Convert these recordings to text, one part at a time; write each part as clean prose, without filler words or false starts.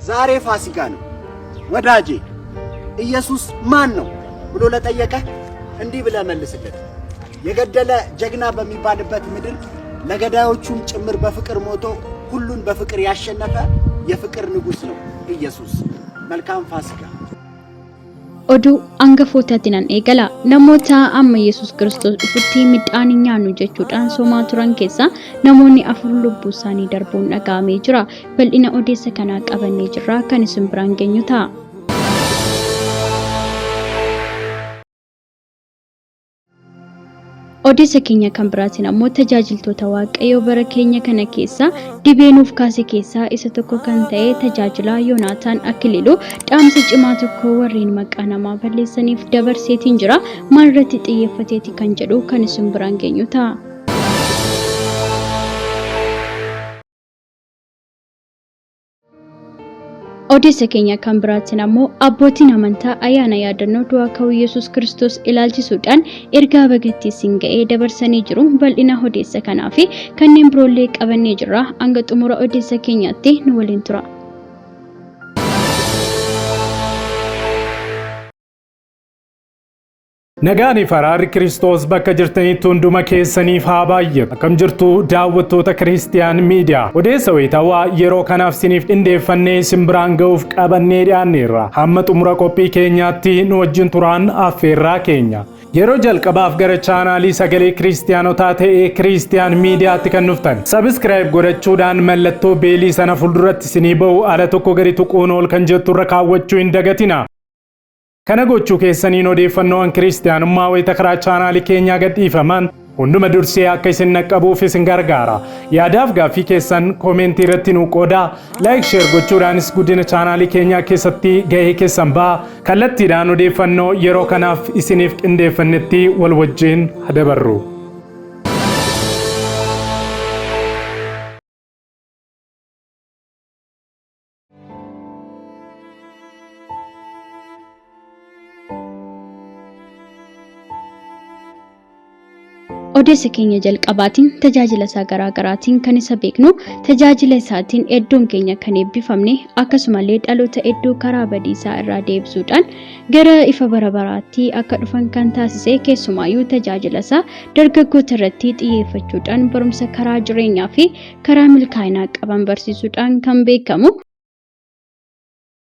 ዛሬ ፋሲካ ነው። ወዳጄ ኢየሱስ ማን ነው ብሎ ለጠየቀህ እንዲህ ብለህ መልስለት። የገደለ ጀግና በሚባልበት ምድር ለገዳዮቹም ጭምር በፍቅር ሞቶ ሁሉን በፍቅር ያሸነፈ የፍቅር ንጉሥ ነው ኢየሱስ። መልካም ፋሲካ። Oduu hangafootaatiin nan eegala. Namoota amma Yesuus Kiristoos dhufutti midhaan hin nyaannu jechuudhaan soomaa turan keessaa namoonni afur lubbuu isaanii darbuun dhaga'amee jira. Bal'ina odeessa kanaa qabannee jirra kan isin biraan geenyu ta'a. Odeessa keenya kan biraatiin ammoo tajaajiltoota Waaqayyoo bara keenya kana keessa dibee nuuf kaase keessaa isa tokko kan ta'e tajaajilaa Yoonaataan Akiliiluu dhaamsa cimaa tokko warreen maqaa namaa balleessaniif dabarseetiin jira. Maalirratti xiyyeeffateeti kan jedhu kan isin biraan geenyu ta'a. Odeessa keenya kan biraatiin ammoo abbootiin amantaa ayyaana yaadannoo du'aa ka'uu Yesuus Kiristoos ilaalchisuudhaan ergaa bagattii siin ga'ee dabarsanii jiru. Bal'ina odeessa kanaa fi kanneen biroollee qabannee jirra. Hanga xumura odeessa keenyaatti nu waliin tura. Nagaan fi araarri Kiristoos bakka jirtanitti hunduma keessaniif haa baay'atu. Akkam jirtu daawwattoota Kiristiyaan Miidiyaa. Odeessa wayitaawaa yeroo kanaaf siniif qindeeffannee isin biraan ga'uuf qabannee dhiyaanneerra. Hamma xumura qophii keenyaatti nu wajjin turaan affeerraa keenya. Yeroo jalqabaaf gara chaanaalii sagalee Kiristiyaanotaa ta'ee Kiristiyaan Miidiyaatti kan dhuftan. Subscribe godhachuudhaan mallattoo beelii sana fuulduratti isinii ba'u ala tokko gadi tuquun ol kan jettu irra kaawwachuu hin dagatina. Kana gochuu keessaniin odeeffannoowwan kiristiyaanummaa wayita karaa chaanaalii keenyaa gadhiifaman hunduma dursee akka isin naqqabuuf isin gargaara. Yaadaaf gaaffii keessan koomentii irratti nu qoodaa, like share gochuudhaanis guddina chaanaalii keenyaa keessatti gahee keessan ba'a. Kallattiidhaan odeeffannoo yeroo kanaaf isiniif qindeeffannetti wal wajjin hadabarru. Odeessa keenya jalqabaatiin tajaajila isaa garaa garaatiin kan isa beeknu tajaajila isaatiin hedduun keenya kan eebbifamne akkasumallee dhaloota hedduu karaa badiisaa irraa deebisuudhaan gara ifa bara baraatti akka dhufan kan taasise keessumaayyuu tajaajila isaa dargaggoota irratti xiyyeeffachuudhaan barumsa karaa jireenyaa fi karaa milkaa'inaa qaban barsiisuudhaan kan beekamu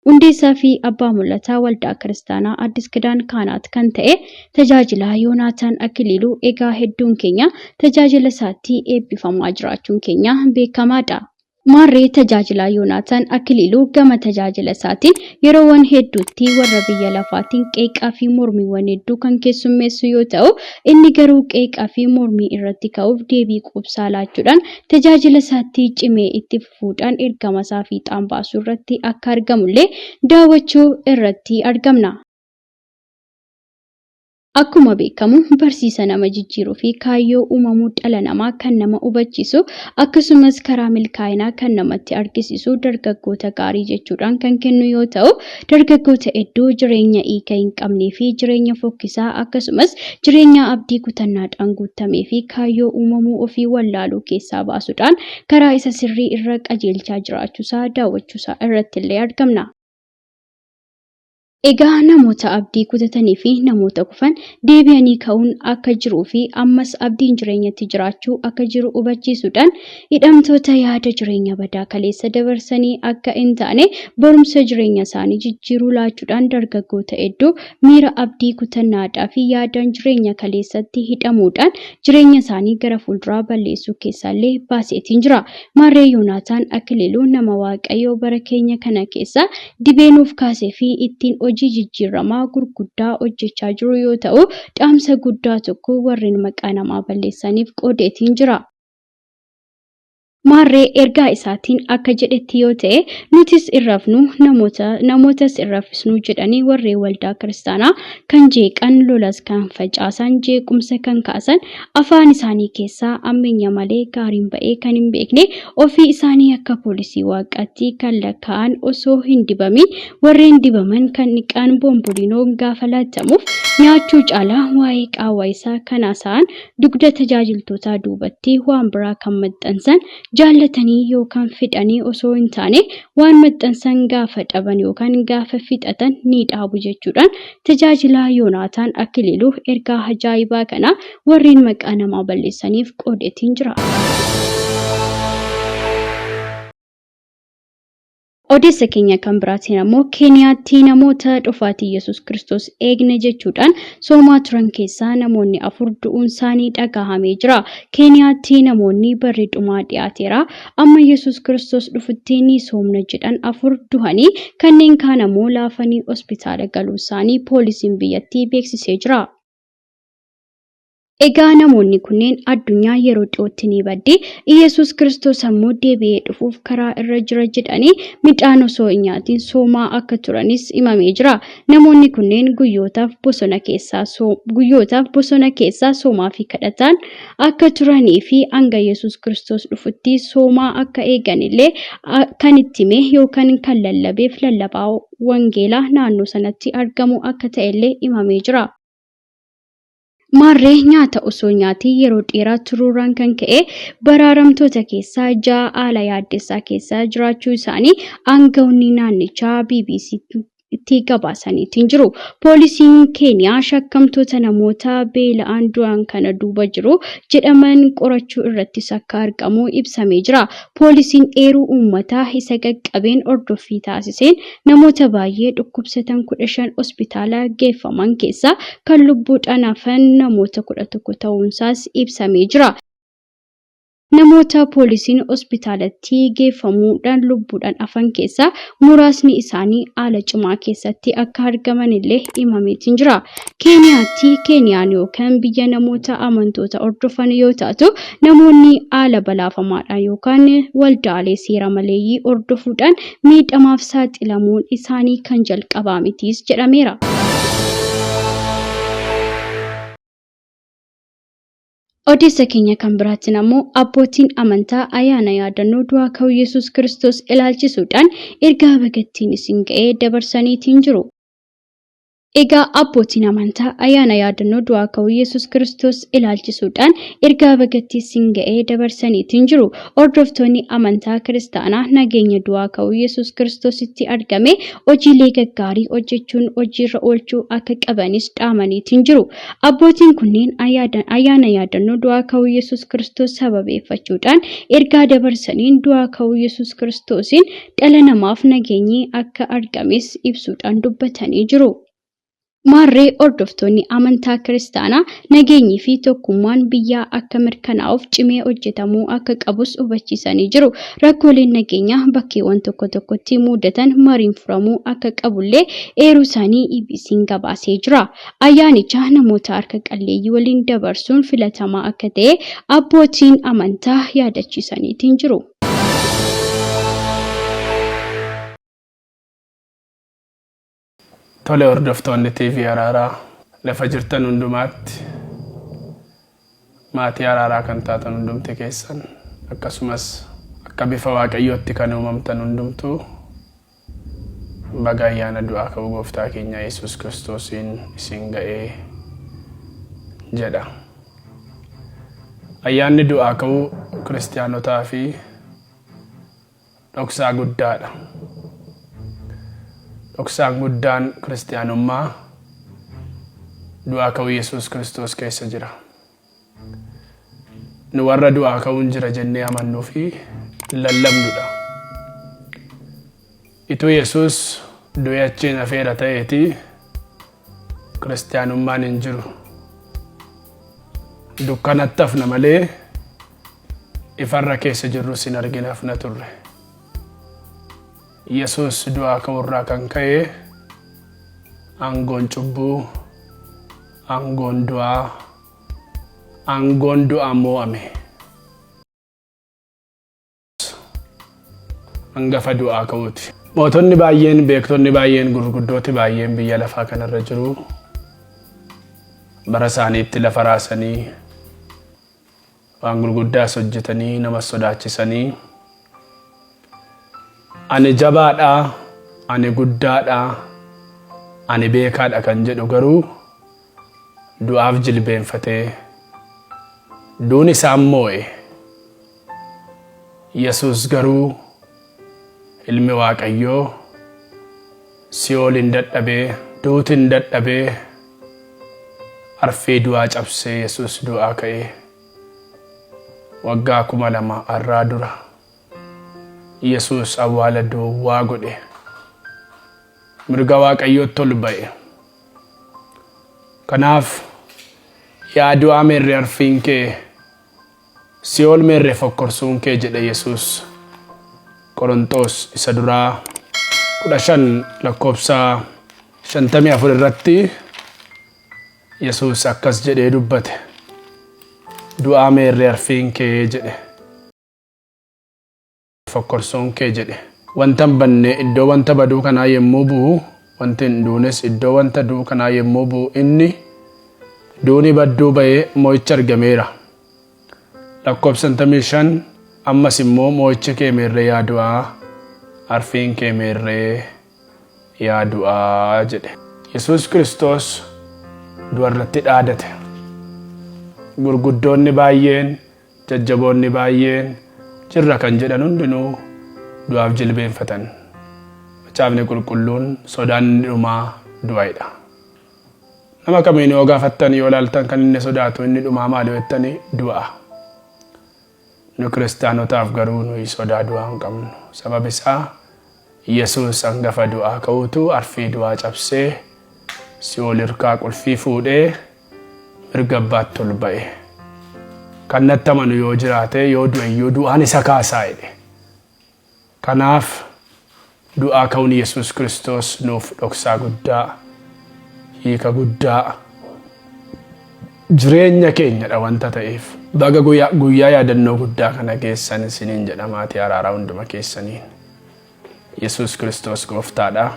hundeessaa fi abbaa mul'ataa waldaa kiristaanaa Addis Kidaan Kaanaat kan ta'e tajaajilaa Yoonaataan Akiliiluu egaa hedduun keenya tajaajila isaatti eebbifamaa jiraachuun keenya beekamaadha. Maarree tajaajilaa Yoonaataan Akiliiluu gama tajaajila isaatiin yeroowwan hedduutti warra biyya lafaatiin qeeqaa fi mormiiwwan hedduu kan keessummeessu yoo ta'u, inni garuu qeeqaa fi mormii irratti ka'uuf deebii quubsaa laachuudhaan tajaajila isaatti cimee itti fufuudhaan ergama isaa fiixaan baasuu irratti akka argamullee daawwachuu irratti argamna. Akkuma beekamu barsiisa nama jijjiiruu fi kaayyoo uumamuu dhala namaa kan nama hubachiisu akkasumas karaa milkaa'inaa kan namatti argisiisu dargaggoota gaarii jechuudhaan kan kennu yoo ta'u dargaggoota hedduu jireenya hiika hin qabnee fi jireenya fokkisaa akkasumas jireenya abdii kutannaadhaan guutamee fi kaayyoo uumamuu ofii wallaaluu keessaa baasuudhaan karaa isa sirrii irra qajeelchaa jiraachuusaa daawwachuusaa irratti illee argamna. Egaa namoota abdii kutatanii fi namoota kufan deebi'anii ka'uun akka jiruu fi ammas abdiin jireenyatti jiraachuu akka jiru hubachiisuudhaan hidhamtoota yaada jireenya badaa kaleessa dabarsanii akka hin taane barumsa jireenya isaanii jijjiiruu laachuudhaan dargaggoota hedduu miira abdii kutannaadhaa fi yaadaan jireenya kaleessatti hidhamuudhaan jireenya isaanii gara fuulduraa balleessuu keessaallee baaseetiin jira. Maarree Yoonaataan Akiliiluu nama Waaqayyoo bara keenya kana keessa dibee nuuf kaasee fi ittiin hojii jijjiirramaa gurguddaa hojjechaa jiru yoo ta'u, dhaamsa guddaa tokko warreen maqaa namaa balleessaniif qoodeetiin jira. Maarree ergaa isaatiin akka jedhetti yoo ta'e nutis hin rafnu namoota namootas hin raffisnu jedhanii warreen waldaa kiristaanaa kan jeeqan lolas kan facaasan jeequmsa kan kaasan afaan isaanii keessaa hammeenya malee gaariin ba'ee kan hin beekne ofii isaanii akka poolisii waaqaatti kan lakkaa'an osoo hin dibamin warreen dibaman kan dhiqaan boonboliinoon gaafa laatamuuf nyaachuu caalaa waa'ee qaawwa isaa kan haasa'an dugda tajaajiltootaa duubatti waan biraa kan maxxansan jaallatanii yookaan fedhanii osoo hin taane waan maxxansan gaafa dhaban yookaan gaafa fixatan ni dhaabu jechuudhaan tajaajilaa Yoonaataan Akiliiluu ergaa ajaa'ibaa kana warreen maqaa namaa balleessaniif qoodeetiin jira. Odeessa keenya kan biraatiin ammoo Keeniyaatti namoota dhufaatii Yesuus Kiristoos eegne jechuudhaan soomaa turan keessaa namoonni 4 du'uun isaanii dhagahamee jira. Keeniyaatti namoonni barri dhumaa dhiyaateera, amma Yesuus Kiristoos dhufutti ni soomna jedhan 4 duhanii kanneen kaan ammoo laafanii hospitaala galuu isaanii poolisiin biyyattii beeksisee jira. Egaa namoonni kunneen addunyaa yeroo dhiyootti ni baddi, Iyyasuus Kiristoos ammoo deebi'ee dhufuuf karaa irra jira jedhanii midhaan osoo hin nyaatiin soomaa akka turanis himamee jira. Namoonni kunneen guyyootaaf bosona keessaa guyyootaaf bosona keessaa soomaa fi kadhataan akka turanii fi hanga Yesuus Kiristoos dhufutti soomaa akka eeganillee kan itti hime yookaan kan lallabeef lallabaa wangeelaa naannoo sanatti argamu akka ta'ellee himamee jira. Maarree nyaata osoo nyaatiin yeroo dheeraa turuurraan kan ka'e baraaramtoota keessaa ja'a haala yaaddessaa keessa jiraachuu isaanii aanga'oonni naannichaa BBCtti gabaasaniitiin jiru. Poolisiin Keeniyaa shakkamtoota namoota beela'aan du'an kana duuba jiru jedhaman qorachuu irrattis akka argamu ibsamee jira. Poolisiin eeruu uummataa isa qaqqabeen hordoffii taasiseen namoota baay'ee dhukkubsatan 15 hospitaala geeffaman keessaa kan lubbuudhaan hafan namoota 11 ta'uunsaas ibsamee jira. Namoota poolisiin hospitaalatti geeffamuudhaan lubbuudhaan hafan keessaa muraasni isaanii haala cimaa keessatti akka argaman illee himameetiin jira. Keeniyaatti Keeniyaan yookaan biyya namoota amantoota hordofan yoo taatu namoonni haala balaafamaadhaan yookaan waldaalee seera maleeyyii hordofuudhaan miidhamaaf saaxilamuun isaanii kan jalqabaa mitiis jedhameera. Odeessa keenya kan biraatiin ammoo abbootiin amantaa ayyaana yaadannoo du'aa ka'uu Yesuus Kiristoos ilaalchisuudhaan ergaa bagattiin isin ga'ee dabarsaniitiin jiru. Egaa abbootiin amantaa ayyaana yaadannoo du'aa ka'uu Yesuus Kiristoos ilaalchisuudhaan ergaa bagattii isin ga'ee dabarsaniitiin jiru. Hordoftoonni amantaa kiristaanaa nageenya du'aa ka'uu Yesuus Kiristoositti argame hojiilee gaggaarii hojjechuun hojiirra oolchuu akka qabanis dhaamaniitiin jiru. Abbootiin kunneen ayyaana yaadannoo du'aa ka'uu Yesuus Kiristoos sababeeffachuudhaan ergaa dabarsaniin du'aa ka'uu Yesuus Kiristoosiin dhala namaaf nageenyi akka argames ibsuudhaan dubbatanii jiru. Maarree hordoftoonni amantaa kiristaanaa nageenyii fi tokkummaan biyyaa akka mirkanaa'uuf cimee hojjetamuu akka qabus hubachiisanii jiru. Rakkooleen nageenyaa bakkeewwan tokko tokkotti muudatan mariin furamuu akka qabullee eeruu isaanii EBC'n gabaasee jira. Ayyaanicha namoota harka qalleeyyii waliin dabarsuun filatamaa akka ta'e abbootiin amantaa yaadachiisaniitiin jiru. Tole hordoftoonni TV Araaraa lafa jirtan hundumaatti maatii araaraa kan taatan hundumti keessan akkasumas akka bifa Waaqayyootti kan uumamtan hundumtuu baga ayyaana du'aa ka'uu gooftaa keenya Yesuus Kiristoosiin isin ga'ee jedha. Ayyaanni du'aa ka'uu kiristiyaanotaa fi dhoksaa guddaadha. Dhoksaan guddaan kiristiyaanummaa du'aa ka'uu Yesuus Kiristoos keessa jira. Nu warra du'aa ka'uun jira jennee amannuu fi lallabnudha. Ituu Yesuus du'ee achiin hafeera ta'eeti kiristiyaanummaan hin jiru. Dukkanatti hafna malee ifarra keessa jirrus hin argin hafna turre. Yesuus du'aa ka'uurraa kan ka'e aangoon cubbuu, aangoon du'aa, aangoon du'aa moo'ame. Hangafa du'aa ka'uuti. Mootonni baay'een, beektonni baay'een, gurguddooti baay'een biyya lafaa kanarra jiru. Bara isaaniitti lafa raasanii waan gurguddaas hojjetanii namas sodaachisanii ani jabaadha, ani guddaadha, ani beekaadha kan jedhu garuu du'aaf jilbeenfatee duun isaan moo'e. Yesuus garuu ilmi Waaqayyoo si'oolin dadhabee, duutin dadhabee, arfii du'aa cabsee Yesuus du'aa ka'ee waggaa 2000 har'aa dura Yesuus awwaala duwwaa godhe mirga Waaqayyootti ol ba'e. Kanaaf yaa du'aa meerre arfiin kee, si'ool meerre fokkorsuun kee jedhe Yesuus. Qoronxoos isa duraa 15 lakkoofsa 54 irratti Yesuus akkas jedhee dubbate. Du'aa meerre arfiin kee jedhe. Fokkorsuun kee jedhe. Wanta hin badne iddoo wanta baduu kanaa yommuu bu'u, wanti hin duunes iddoo wanta du'u kanaa yommuu bu'u inni duuni badduu ba'ee mo'ichi argameera. Lakkoofsa 55 ammas immoo mo'ichi kee meerree yaa du'aa, arfiin kee meerree yaa du'aa jedhe. Yesuus Kiristoos du'a irratti dhaadate. Gurguddoonni baay'een Jajjaboonni baay'een jirra kan jedhan hundinuu du'aaf jilbeenfatan. Macaafni Qulqulluun sodaan inni dhumaa du'aidha. Nama kamiin yoo gaafattan yoo ilaaltan kan inni sodaatu inni dhumaa maali yoo jettani du'a. Nu kiristaanotaaf garuu nuyi sodaa du'aa hin qabnu. Sababi isaa Yesuus hangafa du'aa ka'uutu arfii du'aa cabsee si'ool hirkaa qulfii fuudhee mirga abbaatti ol ba'e. Kan natti amanu yoo jiraate yoo du'e iyyuu du'aan isa kaasaa jedhe. Kanaaf du'aa ka'uun Yesuus Kiristoos nuuf dhoksaa guddaa, hiika guddaa, jireenya keenyadha wanta ta'eef. Baga guyyaa yaadannoo guddaa kana geessan isiniin jedha maatii araaraa hunduma keessaniin. Yesuus Kiristoos gooftaadha.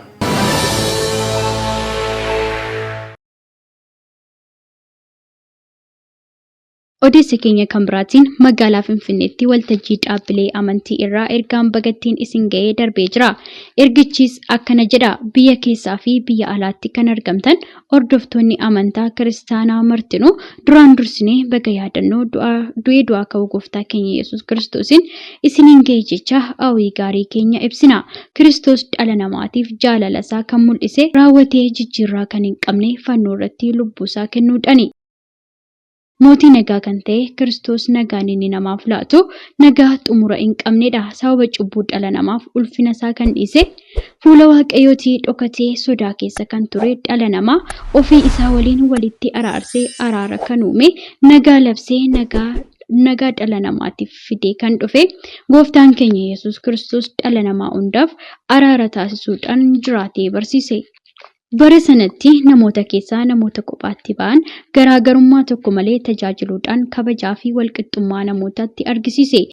Odeessa keenya kan biraatiin magaalaa Finfinneetti waltajjii dhaabbilee amantii irraa ergaan bagattiin isin ga'ee darbee jira. Ergichis akkana jedha: biyya keessaa fi biyya alaatti kan argamtan hordoftoonni amantaa kiristaanaa martinuu duraan dursinee baga yaadannoo du'ee du'aa ka'uu gooftaa keenya Yesuus Kiristoosiin isiniin ga'e jecha hawwii gaarii keenya ibsina. Kiristoos dhala namaatiif jaalala isaa kan mul'ise raawwatee jijjiirraa kan hin qabne fannoo irratti lubbuu isaa kennuudhaani. Mootii nagaa kan ta'e Kiristoos nagaan inni namaaf laatu nagaa xumura hin qabnedha. Sababa cubbuu dhala namaaf ulfina isaa kan dhiise fuula Waaqayyootii dhokatee sodaa keessa kan ture dhala namaa ofii isaa waliin walitti araarsee araara kan uume nagaa labsee nagaa nagaa dhala namaatiif fidee kan dhufe gooftaan keenya Yesuus Kiristoos dhala namaa hundaaf araara taasisuudhaan jiraatee barsiise. Bara sanatti namoota keessaa namoota kophaatti ba'an garaagarummaa tokko malee tajaajiluudhaan kabajaa fi walqixxummaa namootatti argisiise.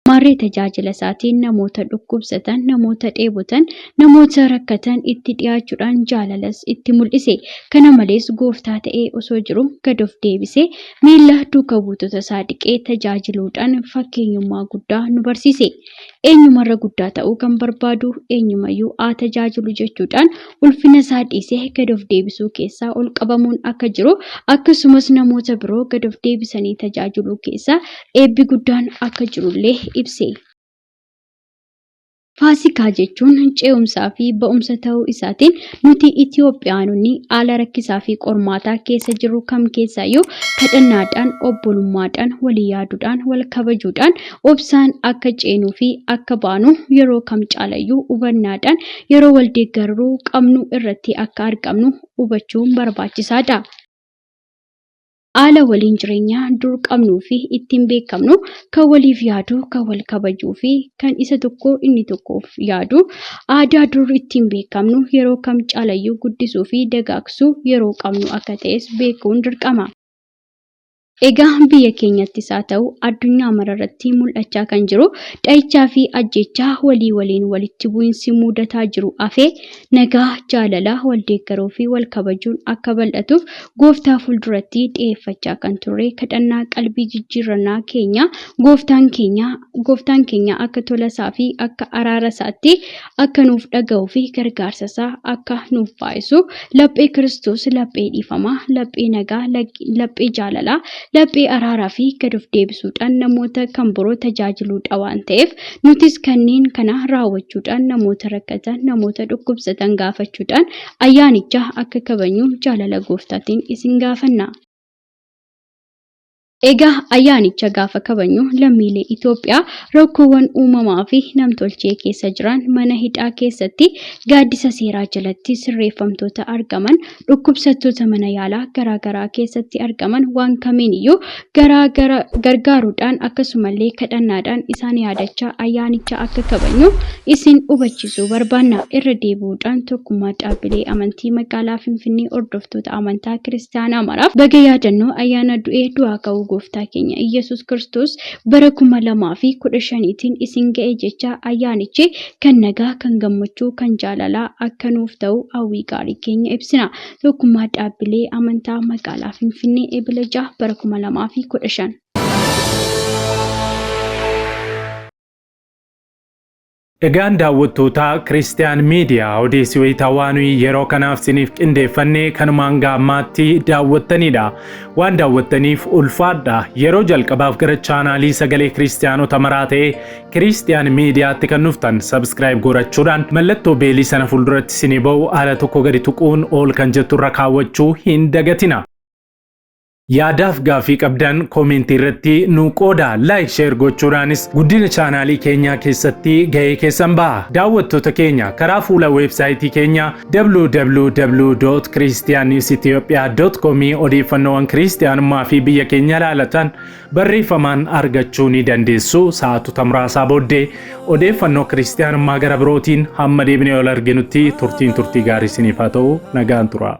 Maarree tajaajila isaatiin namoota dhukkubsatan, namoota dheebotan, namoota rakkatan itti dhiyaachuudhaan jaalalas itti mul'ise. Kana malees gooftaa ta'ee osoo jiru gad of deebisee miilla duuka buutota isaa dhiqee tajaajiluudhaan fakkeenyummaa guddaa nu barsiise. Eenyumarra guddaa ta'uu kan barbaadu eenyumayyuu haa tajaajilu jechuudhaan ulfina isaa dhiisee gad of deebisuu keessaa ol qabamuun akka jiru akkasumas namoota biroo gad of deebisanii tajaajiluu keessaa eebbi guddaan akka jirullee ibse. Faasikaa jechuun ce'umsaa fi ba'umsa ta'uu isaatiin nuti Itiyoophiyaanonni haala rakkisaa fi qormaataa keessa jirru kam keessaayyuu kadhannaadhaan, obbolummaadhaan, walii yaaduudhaan, wal kabajuudhaan, obsaan akka ceenuu fi akka baanu yeroo kam caalayyuu hubannaadhaan yeroo wal deeggaruu qabnu irratti akka argamnu hubachuun barbaachisaadha. Haala waliin jireenyaa dur qabnuu fi ittiin beekamnu kan waliif yaadu, kan wal kabajuu fi kan isa tokko inni tokkoof yaadu aadaa dur ittiin beekamnu yeroo kam caalayyuu guddisuu fi dagaagsuu yeroo qabnu akka ta'es beekuun dirqama. Egaa biyya keenyattis haa ta'u addunyaa mararratti mul'achaa kan jiru dhahichaa fi ajjeechaa walii waliin walitti bu'insi mudataa jiru hafee nagaa, jaalala, wal deeggaruu fi wal kabajuun akka bal'atuuf gooftaa fuulduratti dhiyeeffachaa kan turre kadhannaa qalbii jijjiirrannaa keenya gooftaan keenya gooftaan keenya akka tola isaa fi akka araara isaatti akka nuuf dhaga'uu fi gargaarsa isaa akka nuuf baay'isu laphee Kiristoos laphee dhiifamaa, laphee nagaa, laphee jaalalaa, laphee araaraa fi gad of deebisuudhaan namoota kan biroo tajaajiluudha waan ta'eef nutis kanneen kana raawwachuudhaan namoota rakkatan, namoota dhukkubsatan gaafachuudhaan ayyaanicha akka kabajnu jaalala gooftaatiin isin gaafanna. Egaa ayyaanicha gaafa kabajnu lammiilee Itoophiyaa rakkoowwan uumamaa fi namtolchee keessa jiran mana hidhaa keessatti gaaddisa seeraa jalatti sirreeffamtoota argaman dhukkubsattoota mana yaalaa garaagaraa keessatti argaman waan kamiin iyyuu garaa gargaaruudhaan akkasumallee kadhannaadhaan isaan yaadachaa ayyaanicha akka kabajnu isin hubachiisuu barbaanna. Irra deebi'uudhaan tokkummaa dhaabbilee amantii magaalaa Finfinnee hordoftoota amantaa kiristaanaa maraaf baga yaadannoo ayyaana du'ee du'aa ka'uu gooftaa keenya Iyyasuus Kiristoos bara 2015tiin isin ga'e jecha ayyaanichi kan nagaa, kan gammachuu, kan jaalalaa akka nuuf ta'u hawwii gaarii keenya ibsina. Tokkummaa dhaabbilee amantaa magaalaa Finfinnee Ebila 6 bara 2015. Egaan daawwattootaa Kiristiyaan Miidiyaa odeessi wayitaawaa nuyi yeroo kanaaf siniif qindeeffanne kanumaan hanga ammaatti daawwattanidha. Waan daawwattaniif ulfaadha. Yeroo jalqabaaf gara chaanaalii sagalee Kiristiyaanota maraa ta'e Kiristiyaan Miidiyaatti kan dhuftan subscribe gochuudhaan mallattoo beelii sana fuulduratti sinii ba'u ala tokko gadi tuquun ol kan jettu irra kaawwachuu hin dagatina. Yaadaaf gaaffii qabdan koomentii irratti nu qooda like share gochuudhaanis guddina chaanaalii keenyaa keessatti gahee keessan baha. Daawwattoota keenya karaa fuula weebsaayitii keenya www.christiannewsethiopia.com odeeffannoowwan kiristiyaanummaa fi biyya keenya ilaalatan barreeffamaan argachuu ni dandeessu. Sa'aatota muraasaa booddee odeeffannoo kiristiyaanummaa gara birootiin hamma deebinee ol arginutti turtiin turtii gaarii isiniif haa ta'u nagaan tura.